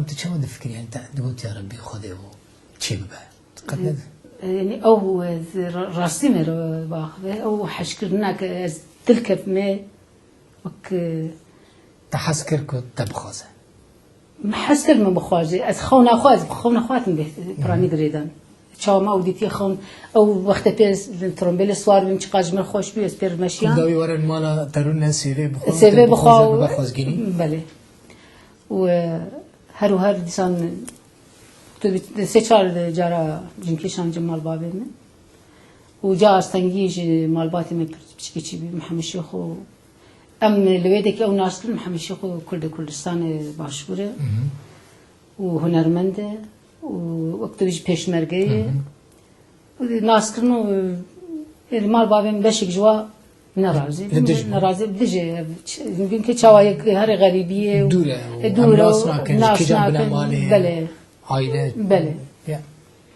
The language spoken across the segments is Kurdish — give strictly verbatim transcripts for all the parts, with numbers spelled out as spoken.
Tu çawa difikirî, yani te digot ya Rebbî Xwedê û çê bibe? Qet ne. Yani ew, e, ra-, rastî me re biaxive, ew hezkirina ke ez dil kevime, wek, e, Te hez kir ku te bixwaze? Min hez kir min bixwaze. Ez xewna xwe, ez xewna xwe hatim bê, piranî girêdan. Çawa me ew dîtiye xewn, ew wextê pê ez li trombêlê siwar bûm, çiqas ji min xweş bû, ez pê re meşiyan. Dawî werin mala te rûne sêvê bixwe, Sêvê te bixwe bixwaze û bibe xwezgînî? Belê. Û, e, her û her dîsan tu bi-, sê çar cara cinkî şandim mal bavê min. Û ca astengî ji malbatê me pir piçkî çî bî, Mihemed Şêxo. Em li wê dekê ew nas kirin, Mihemed Şêxo Kurd e, Kurdistanê Başûr e. Û hunermend e. Û wek tu jî pêşmerge ye. Û nas kirin û, e, mal bavê min beşek ji wa nerazî. Li dij bû. Nerazî, li dijê, ev ç-, mimkun ke çawa yek herê xerîbî ye û, Dûr e û e, dûr em e nas û nakin, ji nas kîjan bine nakin. Malê, Belê. Aile. Belê. Ya.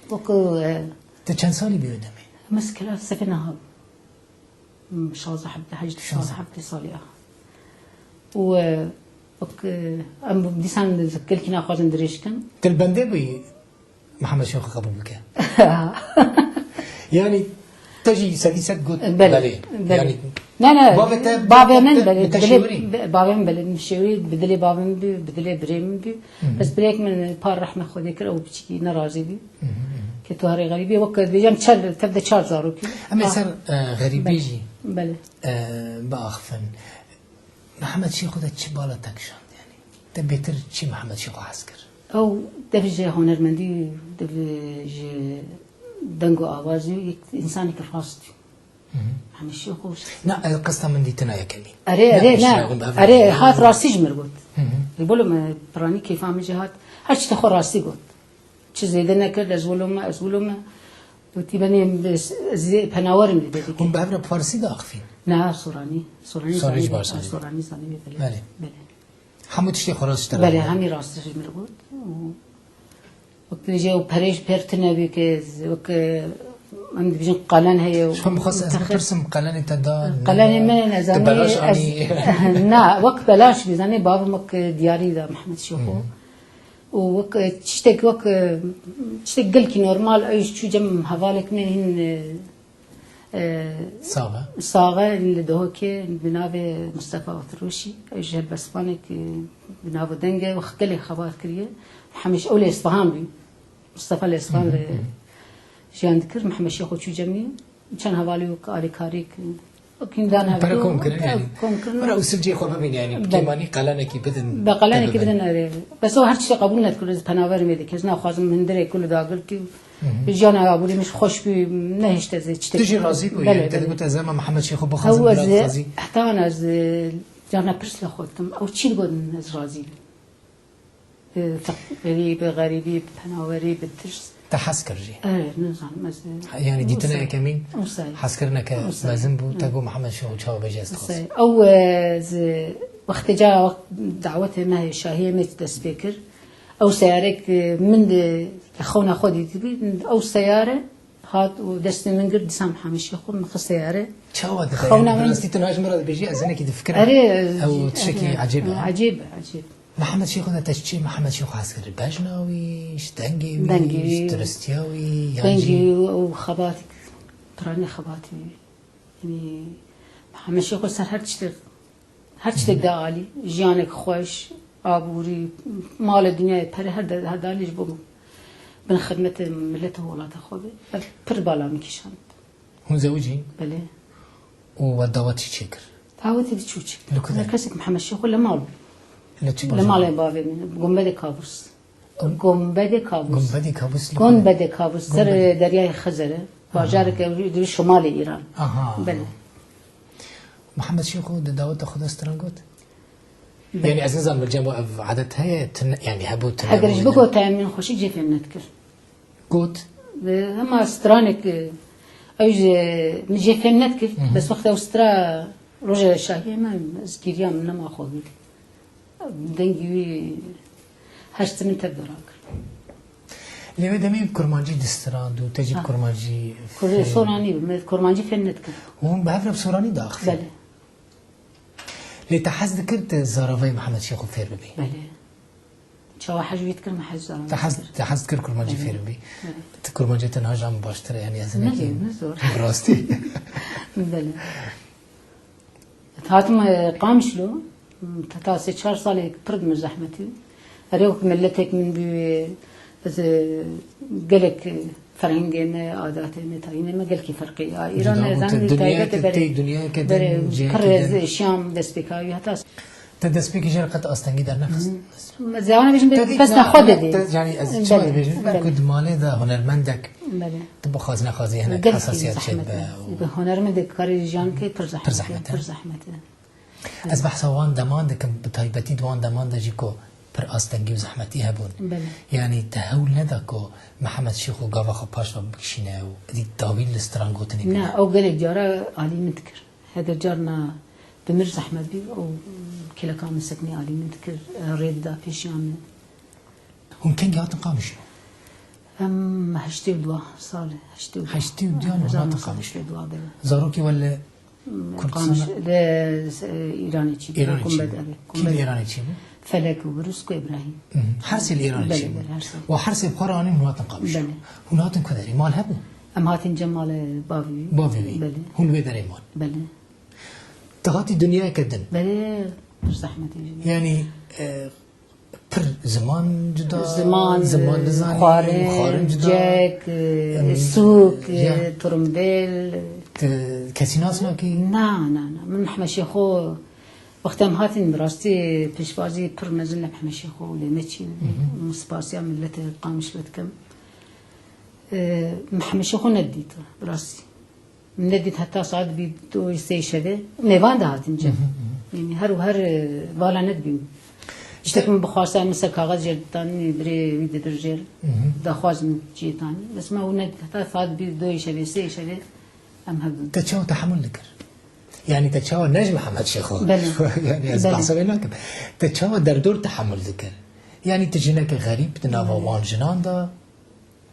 Wek, e, Te çend salî bî wê demê? Em ez kela sefê niha. Hmm, şazdeh, hevdeh, hejdeh sal, Şazdeh. Hevdeh salî aha. Û, e, wek, e, em dîsan gelkî naxwazin dirêj kin. Te li bendê bûyî Mihemed Şêxo qebûl bike? Yani te jî sedî sed got Belê, belê. Belê. Yani Ne, ne, bavê te, bavê te, min te, belê, te bi dilê, şêwirî? Bi-, bavê min belê, min şêwirî, bi dilê bavê min bû, bi dilê birê min bû. Bes birêk min par rehme Xwedê kir, ew piçikî nerazî bû. Ke tu herê xerîbî, wek dibêjin çar, tev de çar zarokî. Em ê ser, e, xerîbî jî, Belê. E, biaxifin. Mihemed Şêxo de çi bala te kişand yani? Te bêtir çi Mihemed Şêxo hez kir? Ew dev ji hunermendî, dev ji deng û awazî, yek însanekî rast. Hemî şêx û Na, e, qesta min dîtina yekemîn. Erê, erê, ne. Erê, hat rastî ji mir got. Li bolo me piranî kêfa min jî hat. Her çi te xwe rastî got. Çi zêde nekir, ez wilo me, ez wilo me. Gotî benê ez, ez zê penawerim li devî. Hûn bi hev re bi farsî diaxifîn? Na, soranî. Soranî Soranî zanî ji bî, Barzanî. Soranî zanî bî, belê. Belê. Belê. Hemû tiştê xwe rast ji te re Belê, got. Hemî rast ji mir got. Û Wek dibêje ew perêj pêr tune bî ke ez, wek, e, em dibêjin qelen heye û Ji xwe bixwest ez bipirsim, qelenê te da, Qelenê ne, min, ez tu zanî, belaş ez, anî? Na, wek belaş bî, zanî, bavim wek, e, diyarî da Mihemed Şêxo. Û wek, e, tiştek wek, e, tiştek gelkî normal, ew jî çû cem hevalek me hîn, e, E, Sax e. Sax e, li Duhokê, bi navê Mistefa Otirûşî, ew ji helbestvanek, e, bi nav û deng e, wek gelê xebat kiriye. Mihemed Şêxo, ew li Îsfahan bû. Mistefa li Îsfahan re jiyan dikir. Mihemed Şêxo çû cemî. Çend hevalî wek alîkarî, wek hîn dan Pere hevdû, kom kirin, ev yani. Kom kirin. Pere usul cê xwe bibîne, yani. Belê. Kêmanî qelenekî bidin, Be qelenekî te bibin. Bidin, erê. Bes o her tiştê qebûl nedikir, ez penaver me dikir. Ez naxwazim hundirê kul dagirtî û Jiyana aborî min xweş bû, nehişte ez ê çi Tu jî razî bûyî? Belê, yani, te belê. Digot ez ema Mihemed Şêxo bixwazim, Ew ez bila ê dixwazî. Heta ez, e, carna pirs li xwe dikim. Ew çi digotin ez razî bim. E, feqîrî, bi xerîbî, bi penawerî, bi tirs. Te hez kir jî? E, nizanim ez, e, Yani dîtina wisa. Yekemîn Wisa. Hezkirineke Wisa. Mezin bû, te Hı. got Mihemed Şêxo çawa bêje ez dixwazim. Wisa. Ew, e, ez, e, wextê ca wext dawetê me heye, şahiyê me dest pê kir. Ew seyarek, e, min di xewna xwe dîtibî, ew seyare hat û destê min girt, dîsa Mihemed Şêxo min xist seyare. Çawa dibe? Xewna Yani, min bi rastî tu niha ji min re dibêjî, ez hinekî difikirim. Erê, Ew tiştekî erê, ecêb e, ha? Ecêb e, ecêb. Mihemed Şêxo de te çi Mihemed Şêxo hez kir? Bejna wî, ji dengê wî, Dengê wî. Ji tiristiya wî, yan Dengê jî wî û xebatî, piranî xebatî wî. Yanî, Mihemed Şêxo ser her tiştek Her tiştek de alî, jiyanek xweş, aborî, malê dinyayê, pere her de, her de alî ji bo bin xidmetê millet û welata xwe be. Ev pir bala min kişand. Hûn zewicîn? Belê. Û we dawetî çêkir? Dawetê bi çû çêkir? Li ku de? Kesek Mihemed Şêxo li mal bû. Li çi Li bajarê? Malê bavê min, Gumbedê Kabus. Gum- Gumbedê Kabus. Gumbedê Kabus li ku de? Gumbedê Kabus, ser Gumbedê. Deryayê Xizir e. Aha. Bajareke di şimalê Îran. Aha. Belê. Mihemed Şêxo di daweta xwe de stran got? Belê. Yani ez nizanim li cem we ev edet heye, tune, yani hebû tune Heger bû ji ne? Bigote min xweşik jê fêm nedikir. Got? Bi hema stranek, e, ew ji min jê fêm nedikir. Hı hı. Bes wexta ew stra roja şahiyê me, ez giriyam, nema xwe bî. Dengê wî her tişt min tev de rakir. Lê wê demê kurmancî distrand û te jî Ha. kurmancî Kur-, fê- Soranî bû. Me kurmancî fêm nedikin. Hûn bi hev re bi soranî diaxifîn? Belê. Lê te hez dikir tu zaravayê Mihemed Şêxo fêr bibî? Belê. Çawa hej wî dikir, min hej zaran Te hez, dikir. Te hez dikir kurmancî fêr bî. Belê. Ti kurmancê te niha ji min baştir e, yanî ez Ne hinekî ne zor. bi rastî. Belê. Hatim e, Qamişlo, heta sê çar salê pir dimir zehmetî. Erê wek milletek min bî, ez e, gelek e, ferhengê me, adatê me, tayînê me gelkî ferqî. Ya Îran Cuda e bû, zanî te taybet e dinyayeke, berê. Te dinyayeke Berê din, cihekî pir ez din. Şiyam destpêka wî heta Te destpêkî jê re qet astengî dernexist? Zeyana bêjin Te bes dîtna nexwe hene, de dê. Te, yanî ez çima Belê, dibêjim? belê. Ku di malê de hunermendek Belê. tu bixwaz nexwazî hinek Gelkî hesasiyet çêdibe. Zehmet e. Bi hunermendê karê jiyan ke pir zehmet e. Pir zehmet e. Pir zehmet e. Ez behsa wan deman dikim, bi taybetî di wan deman de jî ku pir astengî û zehmetî hebûn. Belê. Yanî te hewl neda ku Mihemed Şêxo gava xwe paş ve bikişîne û êdî dawî li strangotinê Ne, bîne? Ew gelek cara alî min dikir. Heger carna bi mir zehmet bî, ew kêleka min sekinî alî min dikir, rê dida pêşiya min. Hûn kengî hatin Qamişlo? Em heştê û dua sal, heştê û dua. Heştê û dua hûn hatin Qamişlo. Heştê û dua, belê. Zarokê we li Kurdistan Qamiş, li, e, Îranê çî bû. Îranê çî Kumbet, bû. Erê, Kî li Kumbet. Îranê çî bû? Felek û Birûsk û Îbrahîm. Hı hı. Her sê li Îranê Belê, çî bûn. Belê, her sê. Û her sê bi xwe re anîn hûn hatin Qamişlo. Belê. Hûn hatin ku derê? Mal hebû? Em hatin cem malê bavê wî. Bavê wî. Belê. Hûn li wê derê man. Belê. Te hatî dinyayeke din. Belê, pir zehmetî jî. Yanî, e, pir ziman cuda, Ziman, ziman nizanî, xwarin, xwarin cuda. Cek, Em, sûk, ya. Turimbêl. Te kesî nas nakî? Na, na, na. Min Mehmed Şêxo, wextê em hatin bi rastî pêşwazî pir mezin li Mehmed Şêxo û lê me çî. Min spasiya milletê Qamişlo dikim. E, Mehmed Şêxo nedît, bi rastî. Min nedît heta saet bî doyê sê şevê. Mêvan de hatin cem. Yanî her û her, e, vala nedibîm. Tiştek min bixwasta, min ser kaxez jêr ditanî, birê wî didir jêr. Daxwaz min cî tanî. Bes me hûn nedît heta saet bî doyê şevê, sê şevê em hebûn. Te çawa tehemul dikir? Yanî te çawa ne ji Mihemed Şêxo? Belê. Yanî ez Belê. behsa wê nakim. Te çawa derdor tehemul dikir? Yanî tu jineke xerîb di nava Belê. wan jinan de,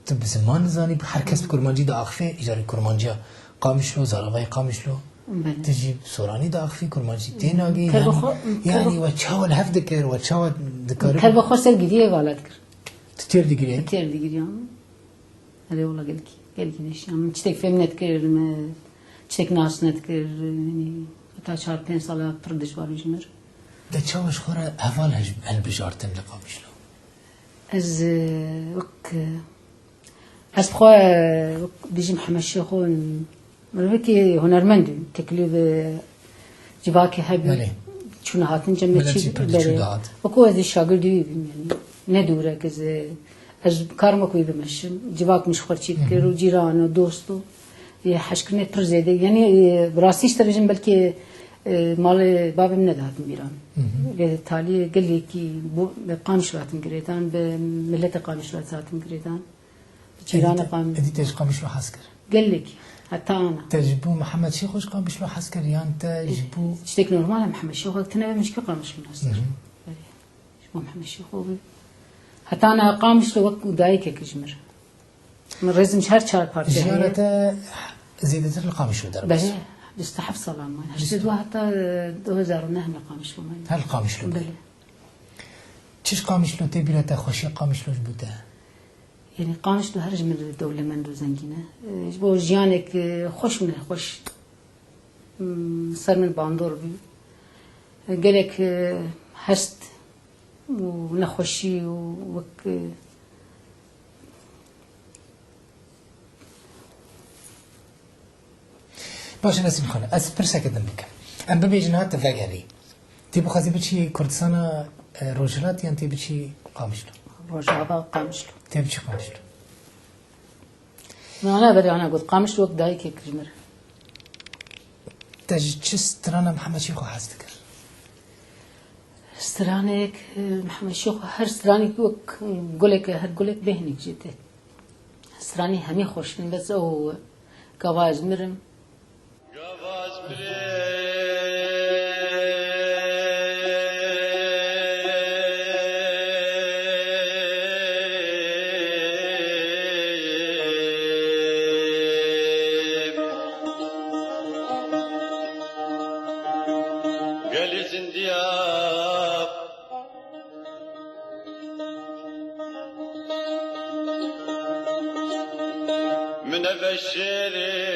tu bi ziman nizanî, her kes bi kurmancî diaxifê, îcarê kurmanciya Qamişlo, zaravayê Qamişlo. Belê. Tu jî bi soranî diaxifî, kurmancî tê nagî. Tev Yanî, xwe, tev yanî we çawa li hev dikir, we çawa dikaribû? Tev xwe ser giriyê vala dikir. Tu têr digiriyayî? Têr digiriyam. Erê wela gelkî, gelkî neşiyam. Min tiştek fêm nedikir, min tiştek nas nedikir. Yanî heta çar pênc sala pir dijwar bû ji mir. De çawa ji xwe re heval hej-, hilbijartin li Qamişlo? Ez, e, wek, e, ez bi xwe, e, wek dijî Mihemed Şêxo, mirovekî hunermend bû. Teklîf, e, civakê hebû. Belê. Çûna hatin cem Milet çî jî pir diçû belê. dihat. Wekî ez ê şagirdî wî bîm, yanî. Ne dûr e ez, e, ez karim wekî wî bimeşim. Civak min ji xwe çî dikir û cîran û dost û, e, hejkirinê pir zêde. Yanî, e, bi rastî ji te bêjim belkî, e, malê bavê min nedihatin bîran. Vê taliyê gelekî bo-, bi Qamişlo hatin girêdan, bi miletê Qamişlo hatin girêdan. Cîranê Qam- Êdî te ji Qamişlo hez kir? Gelekî. Heta ana. Te ji bo Mihemed Şêxo ji Qamişlo hez kir yan te ji bo Tiştek normal e, Mihemed Şêxo tine be min ji kî Qamişlo nas kir? Belê. Ji bo Mihemed Şêxo bû. Heta ana Qamişlo wek dayikek ji mir. Min rêzim ji her çar partê Jiyana heye. te zêdetir li Qamişlo derbas? Belê. Bîst û heft salan man. Heştê dua heta, e, du hezar û neh li Qamişlo man. Her li Qamişlo bû? Belê. Çi ji Qamişlo tê bîra te, xweşiya Qamişlo ji bo te? Yanî Qamişlo her ji min re dewlemend û zengîn e. E, ji bo jiyanek, e, xweş û nexweş, m, ser min bandor bû. E, gelek, e, hest û nexweşî û wek, e, Baş e, Nesîm Xanê, ez pirseke din bikim. Em bibêjin ha tu vegerî. Tê bixwazî biçî Kurdistana, e, Rojhilat yan tê biçî Qamişlo? Rojava Qamişlo. Tê biçî Qamişlo. Min ana berê ana got, Qamişlo wek dayikek ji mir. Te ji çi strana Mihemed Şêxo hez dikir? Stranek, e, Mihemed Şêxo her stranek wek gulek e, her gulek bêhnek jê tê. Stranî hemî xweş in, bes ew gava ez mirim. Gava ez mirim. Gelî zindiya. Min e veşêrê